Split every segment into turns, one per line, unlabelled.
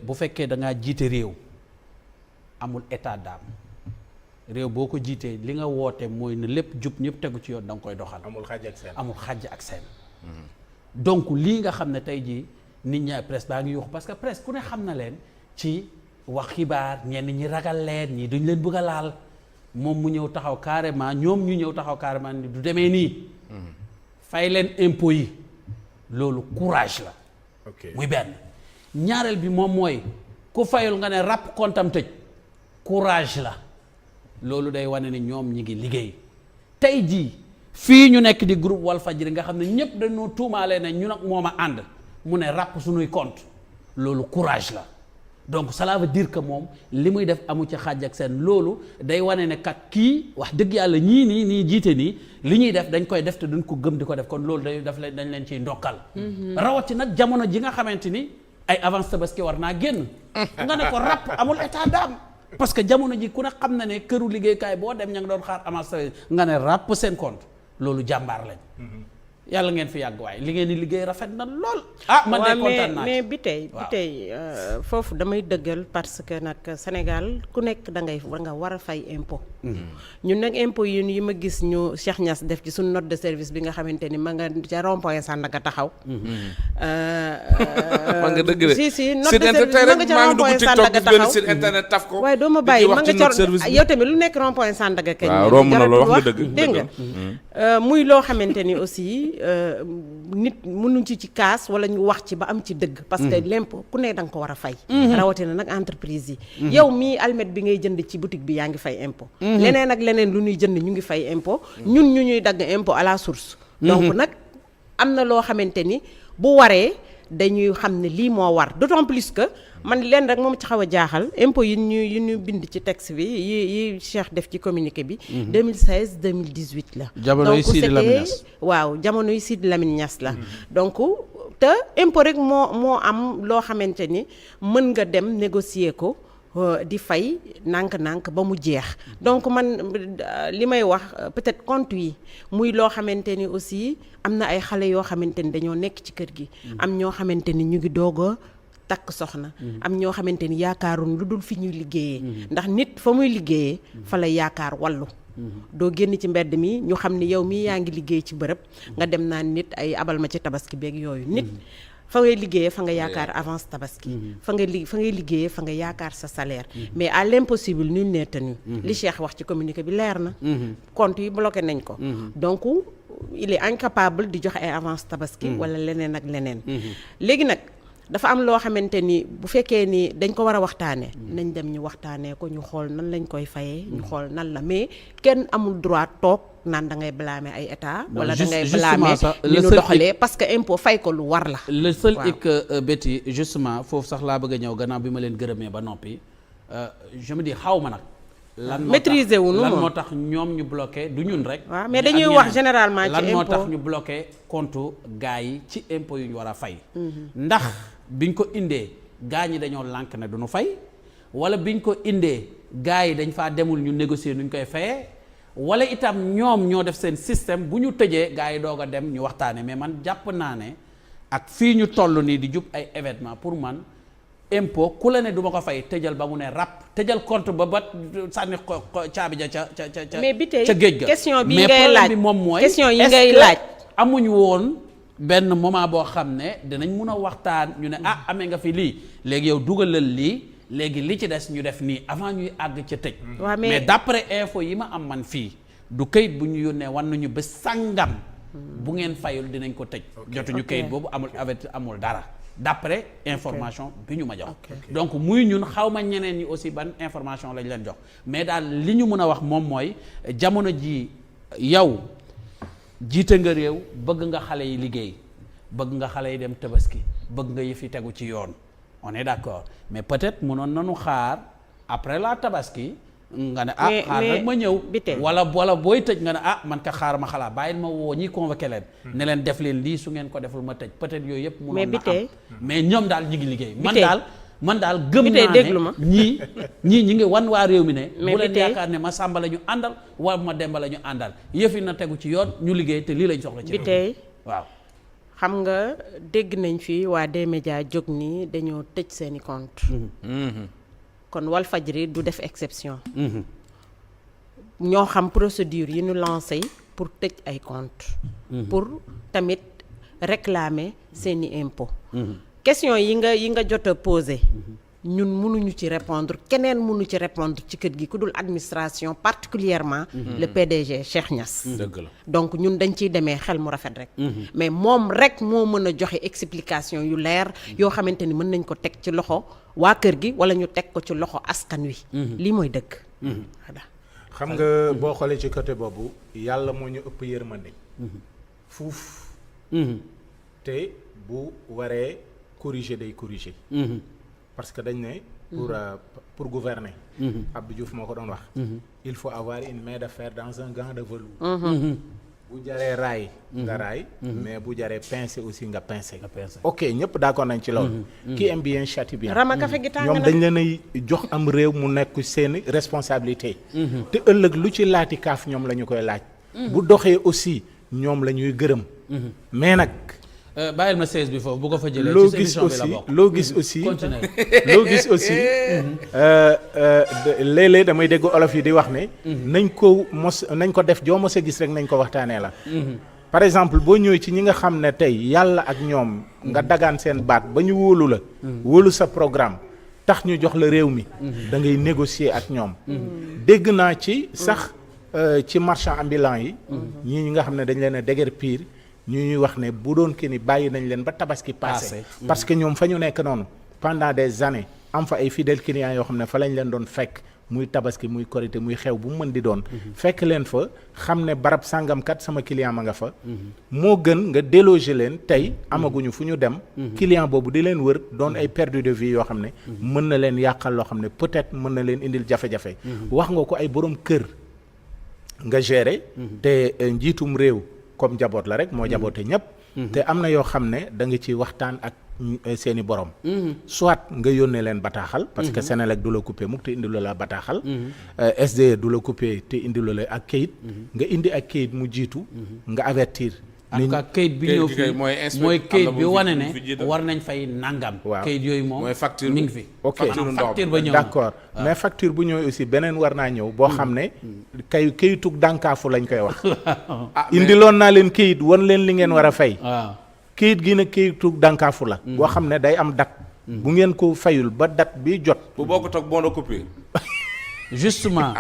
bu fekkee da ngaa jiite réew amul état d'âme réew boo ko jiitee li nga woote mooy ne lépp jub ñëpp tegu ci yoon da nga koy doxal.
amul xàjj ak seen.
donc lii nga xam ne tey jii nit ñi presse baa ngi yuux parce que presse ku ne xam na leen ci wax xibaar ñenn ñi ragal leen ñii duñ leen bëgg a laal moom mu ñëw taxaw carrément ñoom ñu ñëw taxaw carrément ni du demee nii. fay leen impôt yi loolu courage la. muy benn ñaareel bi moom mooy ku fayul nga ne ràpp kontam tëj courage la loolu day wane ni ñoom ñi ngi liggéey tey jii fii ñu nekk di groupe Walfadjri nga xam ne ñëpp dañoo tuumaale ne ñu nag moom a ànd mu ne ràpp suñuy compte loolu courage la donc cela veut dire que moom li muy def amu ci xaaj ak seen loolu day wane ne kat kii wax dëgg yàlla ñii nii jiite nii li ñuy def dañ koy def te duñ ko gëm di ko def kon loolu dañ leen ciy ndokkal. rawati nag jamono ji nga xamante ni ay avance tabaski war naa génn. nga ne ko ràpp amul état d'âme parce que jamono ji ku ne xam na ne këru liggéeykaay boo dem ña nga doon xaar avance tabaski nga ne ràpp seen compte loolu jàmbaar lañ. yàlla ngeen fi yàgg waaye li ngeen di liggéey rafet na lool. man de kontaan naa
mais bi tey foofu damay dëggal parce que nag Sénégal ku nekk da nga war a fay impôt. ñun nag impôt yi ma gis ñu Cheikh Niass def ci suñu note de service bi nga xamante ni ma nga ca rond-point Sandaga taxaw.
ma nga dëgg de
si note de service ma nga ca rond-point Sandaga taxaw
site internet taf ko.
waaye doo ma bàyyi ma nga ca yow tamit lu nekk rond-point Sandaga kañ.
waaw romb na loolu wax nga dëgg
dégg nga muy loo xamante ni aussi. nit mënuñ ci kaas wala ñu wax ci ba am ci dëgg parce que l'impôt ku ne da nga ko war a fay rawatina nag entreprise yi yow mii almet bi ngay jënd ci boutique bi yaa ngi fay impôt leneen ak leneen lu ñuy jënd ñu ngi fay impôt ñun ñu ñuy dagg impôt à la source donc nag am na loo xamante ni bu waree dañuy xam ne lii moo war d'autant plus que man leen rek moom ci xaw a jaaxal impôt yi ñu bind ci texte bi yi Cheikh def ci communiqué bi 2016 2018 la
jamonoy Sidi Lamine Niass
waaw jamonoy Sidi Lamine Niass la donc te impôt rek moo am loo xamante ni mën nga dem négocier ko di fay nànk-nànk ba mu jeex donc man li may wax peut-être compte yi muy loo xamante ni aussi am na ay xale yoo xamante ni dañoo nekk ci kër gi am ñoo xamante ni ñu ngi doog a takk soxna am ñoo xamante ni yaakaarun lu dul fi ñuy liggéeyee ndax nit fa muy liggéeyee fa la yaakaar wallu doo génn ci mbedd mi ñu xam ni yow mii yaa ngi liggéey ci bërëb nga dem naan nit ay abal ma ci tabaski beeg yooyu nit fa ngay liggéeyee fa nga yaakaar avance tabaski fa ngay liggéeyee fa nga yaakaar sa salaire mais à l'impossible nul n'est tenu li Cheikh wax ci communiqué bi leer na compte yi bloqué nañ ko donc il est incapable di joxe ay avance tabaski wala leneen ak leneen léegi nag dafa am loo xamante ni bu fekkee ni dañ ko war a waxtaanee nañ dem ñu waxtaanee ko ñu xool nan lañ koy fayee ñu xool nan la mais kenn amul droit toog naan da ngay blâmer ay état wala da ngay blâmer li ñu doxalee parce que impôt fay ko lu war la
le seul hic Betty justement foofu sax laa bëgg a ñëw gannaaw bi ma leen gërëmee ba noppi je me dis xaw ma nag lan
maîtriser wu
lan moo tax ñoom ñu bloqué du ñun rek
waaw mais dañuy wax généralement ci impôt
lan moo tax ñu bloqué compte gars yi ci impôt yu ñu war a fay ndax biñ ko indee gaa ñi dañoo lànk ne duñu fay wala biñ ko indee gaa yi dañ faa demul ñu négocier nuñ koy fayee wala itam ñoom ñoo def seen système bu ñu tëjee gaa yi doog a dem ñu waxtaane mais man jàpp naa ne ak fii ñu toll nii di jub ay événement pour man impôt ku la ne du ma ko fay tëjal ba mu ne ràpp tëjal compte ba sànni caabi ja ca
mais bi tey
géej ga
question bi
mais
ngay laaj
problème bi moom mooy
question yi ngay laaj
amuñu woon benn moment boo xam ne dinañ mun a waxtaan ñu ne amee nga fi lii léegi yow dugalal lii léegi li ci des ñu def nii avant ñuy àgg ca tëj mais d'après info yi ma am man fii du kayit bu ñu yónnee wan nañu ba sàngam bu ngeen fayul dinañ ko tëj jotuñu kayit boobu amul dara d'après information bi ñu ma jox donc muy ñun xaw ma ñeneen ñi aussi ban information lañ leen jox mais daal li ñu mën a wax moom mooy jamono ji yow jiite nga réew bëgg nga xale yi liggéey bëgg nga xale yi dem tabaski bëgg nga yëfi tegu ci yoon on est d'accord mais peut-être mënoon nañu xaar après la tabaski nga ne xaar rek ma ñëw wala booy tëj nga ne man ka xaar ma xalaat bàyyil ma woo ñi convoqué leen ne leen def leen lii su ngeen ko deful ma tëj peut-être yooyu yëpp mënoon na am mais ñoom daal ñi ngi liggéey man daal gëm naa ne ñii ñi ngi wan waa réew mi ne bu leen yaakaar ne ma Samba la ñu àndal wala ma Demba la ñu àndal yëfi na tegu ci yoon ñu liggéey te lii lañ soxla ci
bi tey
waaw
xam nga dégg nañ fi waa D-Média jóg ni dañoo tëj seeni compte kon Walfadjri du def exception ñoo xam procédure yi ñu lancé pour tëj ay compte pour tamit réclamer seeni impôt question yi nga jot a posé ñun mënuñu ci répondre keneen mënu ci répondre ci kër gi ku dul administration particulièrement le PDG Cheikh Niass
dëgg la
donc ñun dañ ciy demee xel mu rafet rek mais moom rek moo mën a joxe explication yu leer yoo xamante ni mën nañ ko teg ci loxo waa kër gi wala ñu teg ko ci loxo askan wi lii mooy dëgg voilà
xam nga boo xoolee ci côté boobu yàlla moo ñu ëpp yërmande fuuf te bu waree corriger day corriger parce que dañ ne pour gouverner Abdou Diouf moo ko doon wax il faut avoir une main de fer dans un gant de velours bu jaree raay nga raay mais bu jaree pincer aussi nga pincer ok ñëpp d'accord nañ ci loolu qui aime bien châtie bien
rama kafe gi tàng
ñoom
na
dañ leen ay jox am réew mu nekk seeni responsabilité te ëllëg lu ci laati kaaf ñoom la ñu koy laaj bu doxee aussi ñoom la ñuy gërëm mais nag
bàyyil ma 16 bi foofu bu ko fa jëlee
loo
ci
gis
émission bi la
aussi
bokk
loo gis aussi
continuer
loo gis aussi léeg-léeg damay dégg olof yi di wax ne nañ ko def joo mos a gis rek nañ ko waxtaanee la par exemple boo ñëwee ci ñi nga xam ne tey yàlla ak ñoom nga dagaan seen baat ba ñu wóolu la wóolu sa programme tax ñu jox la réew mi da ngay négocier ak ñoom dégg naa ci sax ci marchand ambulant yi ñi nga xam ne dañ leen a déguerpir ñu ñuy wax ne bu doon ke ni bàyyi nañ leen ba tabaski passé parce que ñoom fa ñu nekk noonu pendant des années am fa ay fidèles clients yoo xam ne fa lañ leen doon fekk muy tabaski muy korité muy xew bu mu mën di doon fekk leen fa xam ne barab sàngamkat sama client ma nga fa moo gën nga déloger leen tey amaguñu fu ñu dem client boobu di leen wër doon ay perdu de vie yoo xam ne mën na leen yàqal loo xam ne peut-être mën na leen indil jafe-jafe wax nga ko ay borom kër nga gérer te njiitum réew comme njaboot la rek moo jaboote ñëpp te am na yoo xam ne da nga ci waxtaan ak seeni borom soit nga yónnee leen bataaxal parce que Senelec du la coupé mukk te indi la bataaxal SDE du la coupé te indi la ak kayit nga indi ak kayit mu jiitu nga avertir
en tout cas kayit bi ñëw fii mooy kayit bi wane ne war nañ fay nangam
waaw
kayit yooyu moom
mooy facture
mi ngi fi
ok
facture ba ñëw
d'accord mais facture bu ñëwee aussi beneen war naa ñëw boo xam ne kayitug dànkaafu lañ koy wax indiloon naa leen kayit wan leen li ngeen war a fay
waaw
kayit gi nag kayitug dànkaafu la boo xam ne day am date bu ngeen ko fayul ba date bi jot
bu bokk toog bon de coupure
justement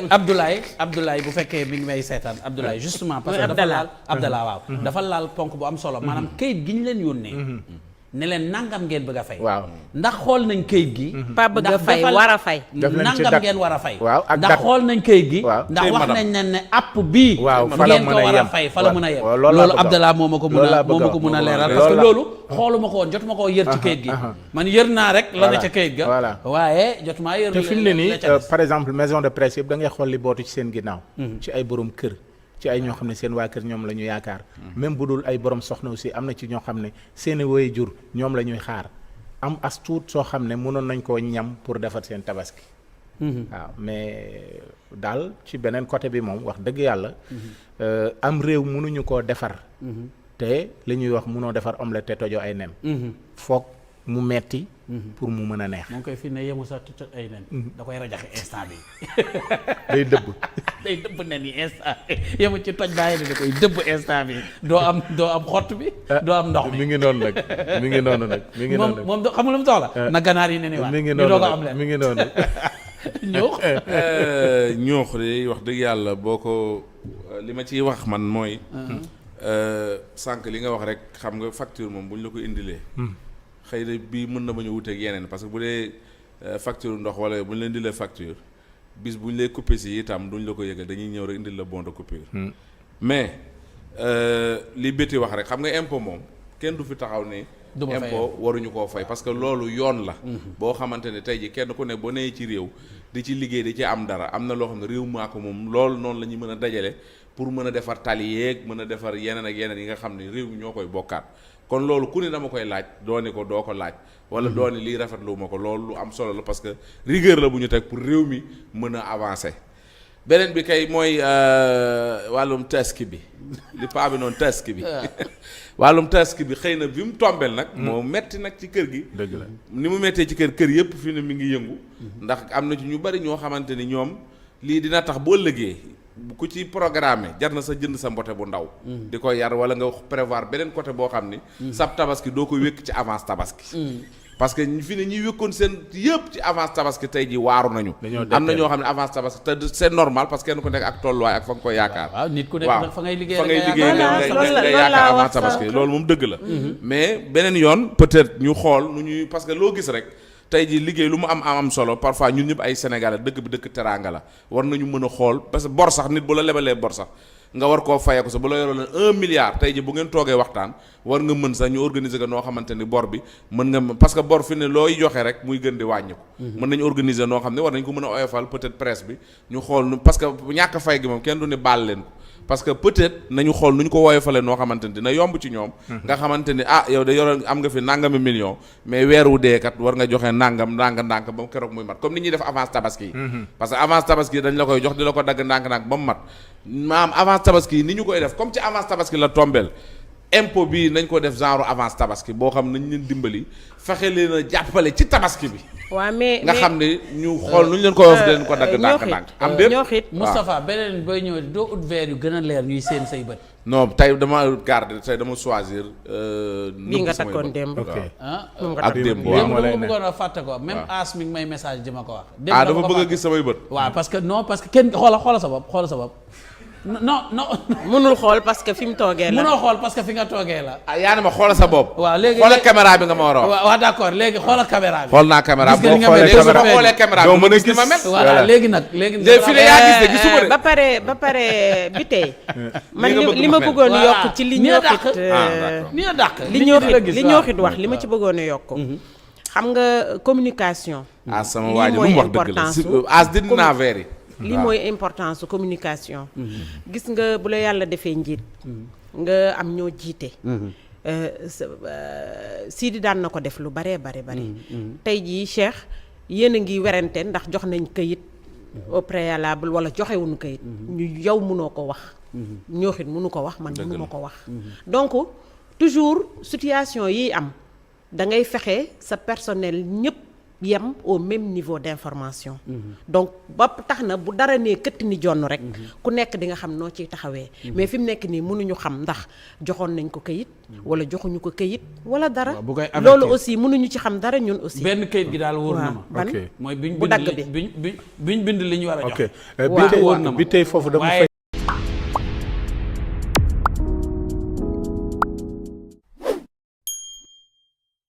Abdoulaye bu fekkee mi ngi may seetaan Abdoulaye justement parce que dafa laal Abdallah waaw dafa laal ponk bu am solo maanaam kayit gi ñu leen yónnee ne leen nangam ngeen bëgg a fay
waaw
ndax xool nañ kayit gi
pas bëgg a fay war a fay
nangam ngeen war a fay
waaw ak
ndax xool nañ kayit gi
waaw
ndax wax nañ ne app bii
waaw fa la
ngeen
mën
ko
a
war a
yem
fay fa la mën a yem
loolu
loolu Abdallah moo ma ko mën a leeral parce que loolu xooluma ko woon jotuma koo yër ci kayit gi man yër naa rek la ne ca kayit ga
voilà
waaye jotumaa yër
te fi mu ne nii par exemple maison de presse yëpp da ngay xool li bootu ci seen ginnaaw ci ay borom kër ci ay ñoo xam ne seen waa kër ñoom la ñu yaakaar même bu dul ay borom soxna aussi am na ci ñoo xam ne seeni waajur ñoom la ñuy xaar am as tuut soo xam ne mënoon nañ koo ñam pour defar seen tabaski waaw mais daal ci beneen côté bi moom wax dëgg yàlla am réew mënuñu koo defar te li ñuy wax mënoo defar omelette te tojo ay nen foog mu metti pour mu mën a neex
moo ngi koy fi ne yemu sa toj ay nen da koy rajaxe instant bi
day dëbb
day dëbb nen yi instant yemu ci toj bàyyi ne da koy dëbb instant bi doo am xott bi doo am ndox
mi ngi noonu nag mi ngi noonu nag mi ngi noonu
moom xam nga lu mu soxla na ganaar yi ne ni waat
mi ngi
ñu doog a am
noonu
leen
mi ngi noonu
ñëw
ñoox de wax dëgg yàlla boo ko li ma ciy wax man mooy sànq li nga wax rek xam nga facture moom bu ñu la ko indilee xëy na bii mën na bañ a wuteeg yeneen parce que bu dee facture ndox wala bu ñu leen indilee facture bis bu ñu lay coupé si itam duñ la ko yëgal dañuy ñëw rek indil la bon de coupure mais li bétti wax rek xam nga impôt moom kenn du fi taxaw ne impôt waruñu koo fay parce que loolu yoon la boo xamante ne tey ji kenn ku ne boo nee ci réew di ci liggéey di ci am dara am na loo xam ne réew maa ko moom loolu noonu la ñuy mën a dajale pour mën a defar tali yeeg mën a defar yeneen ak yeneen yi nga xam ne réew mi ñoo koy bokkaat kon loolu ku ne dama koy laaj dooni ko doo ko laaj wala dooni lii rafetlu ma ko loolu lu am solo la parce que rigueur la bu ñu teg pour réew mi mën a avancer beneen bi kay mooy wàllum taski bi li paa bi noonu taski bi wàllum taski bi xëy na bi mu tombeel nag moo metti nag ci kër gi
dëgg la
ni mu mettee ci kër yëpp fi ne mi ngi yëngu ndax am na ci ñu bari ñoo xamante ni ñoom lii dina tax boo ëllëgee ku ci programme jar na sa jënd sa mbote bu ndaw di ko yar wala nga prévoir beneen côté boo xam ni sab tabaski doo ko wékk ci avance tabaski parce que fi ne ñuy wékkoon seen yëpp ci avance tabaski tey ji waaru nañu am na ñoo xam ne avance tabaski te c'est normal parce que kenn ku nekk ak tolluwaay ak fa nga koy yaakaar
waaw nit ku nekk fa ngay liggéey
nga yaakaar avance tabaski loolu moom dëgg la mais beneen yoon peut-être ñu xool nu ñuy parce que loo gis rek tey jii liggéey lu mu am solo parfois ñun ñëpp ay Sénégalais dëkk bi dëkk teraanga la war nañu mën a xool parce que bor sax nit bu la lebalee bor sax nga war koo fayeeku sax bu la yoroon 1 milliard tey jii bu ngeen toogee waxtaan war nga mën sax ñu organiser ko noo xamante ni bor bi mën nga parce que bor fi ne looy joxe rek muy gën di wàññi ko mën nañu organiser noo xam ne war nañ ko mën a oyofal peut-être presse bi ñu xool parce que ñàkk fay gi moom kenn du ne baal leen ko parce que peut-être nañu xool nu ñu ko woyofalee noo xamante ni dina yomb ci ñoom nga xamante ni yow de yoroon am nga fi nangami million mais weer wu dee kat war nga joxe nangam ndànk ba mu keroog muy mat comme ni ñuy def avance tabaski yi parce que avance tabaski dañ la koy jox di la ko dagg ndànk ba mu mat maam avance tabaski yi ni ñu koy def comme ci avance tabaski la tombeel impôt bi nañ ko def genre avance tabaski boo xam nañ leen dimbali fexe leen a jàppale ci tabaski bi
waaw mais
nga xam ne ñu xool nu ñu leen ko wax leen ko dagg ndànk am déet
ñooxit
Moustapha beneen booy ñëw doo ut verre yu gën a leer ñuy seen say bët
non tey dama garder tey dama choisir
bii nga takkoon démb
ak démb
waaw dama bëggoon a fàtte ko même as mi ngi may message di ma ko wax
dafa bëgg a gis samay bët
waaw parce que kenn xoola sa bopp non
mënul xool parce que fi mu toogee la
mënoo xool parce que fi nga toogee la
yaa ne ma xoola sa bopp
waaw léegi
xoola caméra bi nga ma war a wax
waaw d'accord léegi xoola caméra bi
xool naa caméra boo xoolee caméra
doo mën a
gis ni ma mel
voilà léegi nag
fi ne yaa gis de gisuma de
ba pare bi tey man li ma bëggoon yokk ci li ñooxit
ni a dàq
li ñooxit wax li ma ci bëggoon a yokk xam nga communication
sama waa ji lu mu wax dëgg la dindi naa verre yi
lii mooy importance su communication gis nga bu la yàlla defee njiit nga am ñoo jiite Sidi daan na ko def lu bare tey jii Cheikh yéen a ngi werante ndax jox nañ këyit au préalable wala joxewuñu këyit ñu yow mënoo ko wax ñooxit mënu ko wax man mënu ma ko wax donc toujours situation yi am da ngay fexe sa personnel ñëpp yem au même niveau d'information donc ba tax na bu dara nee këtt ni jonn rek ku nekk di nga xam noo ciy taxawee mais fi mu nekk nii mënuñu xam ndax joxoon nañ ko këyit wala joxuñu ko këyit wala dara loolu aussi mënuñu ci xam dara ñun aussi
benn këyit gi daal wóor na ma
ban
mooy
bu dagg bi
biñ bind li ñu war a jox
bi tey foofu dama